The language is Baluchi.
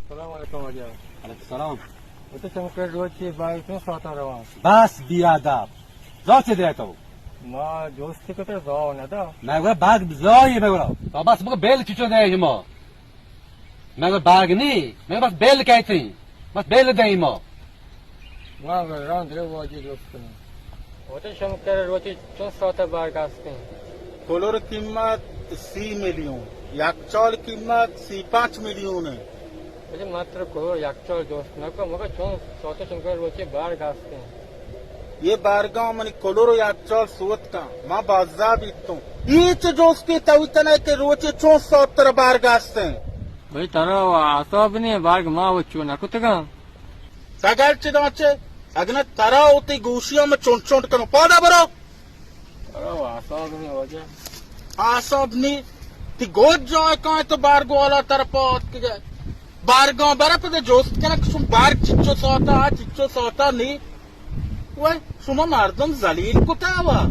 سلام علیکم واجہ۔ علیکم سلام۔ او تو چمکے روچی بارگ چون ساعتا روان؟ بس بیادب۔ زاچ دے تو۔ ما جوستی کتے زاو ندا۔ میں گورا بارگ زائی میں گورا۔ تو بس مگو بیل چچو دے ما۔ میں گورا بارگ نی، میں بس بیل کہتی۔ بس بیل دے ما۔ ما گورا راند رے واجی جوست کنی۔ او تو چمکے روچی چون ساعتا بارگ استیں؟ کلور قیمت سی میلیون، یکچال قیمت سی پنچ میلیون ہے۔ بلے ماتر کلور یکچال جوست نکو، مگو چون ساعتا چمکے روچی بارگ استیں؟ یہ بارگاں منی کلور و یکچال سوت کن، ما بازا بیتوں۔ یہ چه جوستی توی تنے کہ روچی چون ساعتا بارگ استیں؟ بھئی ترا و اعصاب نہیں، بارگ ما و چو نکتگاں۔ سگل چہ داں چہ، اگن ترا وتی گوشیاں من چنڈ چنڈ کنوں۔ پادا برو۔ برو، اعصاب نی واجہ۔ اعصاب نی؟ تی گوج جای کائیں تو بارگ والا تر پا اتکگے۔ بارگاں برا پدا جوست کنگ شما بارگ چچو ساعتا، چچو ساعتا نی۔ وای، شما مردم ذلیل کتا وا۔